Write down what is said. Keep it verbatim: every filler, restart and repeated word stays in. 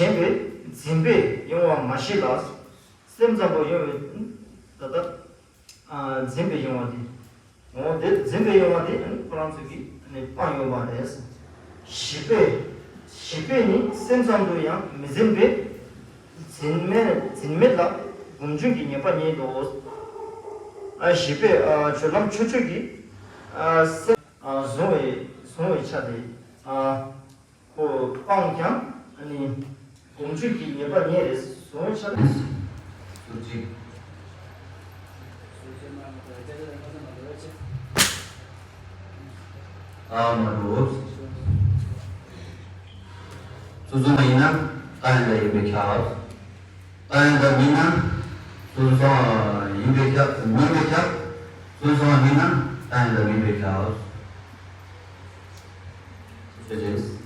ཞེན་པས་འཛིན་པས་གཡེང་བ་མ་ཞིག་ལ། སེམས་ཙམ་པོ་གཡེང་བའི་ད་ལྟ་འཛིན་པས་གཡེང་བ་དེ། འོ་དེ་འཛིན་པས་གཡེང་བ་དེ་ཁོ་རང་ཚོ་གིས་སྤངས་ཡོད་པ་རེད། ཞེན་པས་ཞེན་པས་ནི་སེམས་ཙམ་དུ་ཡང་མི་འཛིན་པས། འཛིན་མེད་འཛིན་མེད་ལ་སྒོམ་བྱུང་གི་ཉེས་པ་རྙེད་དོ། ཞེན་པས་སྤྱོད་ལམ་ཆོས་སྤྱོད་ཀྱི་སེམས་བཟུང་བའི་བཟུང་བའི་ཆ་དེ། ཁོ་སྤངས་ཀྱང་ཨ་ནི་སྒོམ་བྱུང་གི་ཉེས་པ་རྙེད་རེད་གསུངས་ཤག་ཟུར་གཅིག་ཨ་མ་རུ། སོ་སོ་མ་ཡིན་ན་ད་ཡང་འདྲ་ཡིན་པས་ཁྱབ། ད་ཡང་འདྲ་མིན་ན་སོ་སོ་ཡིན་པས་ཁྱབ། མིན་པས་ཁྱབ། སོ་སོ་མིན་ན་ད་ཡང་འདྲ་མིན་པས་ཁྱབ། ཞེས་བྱས།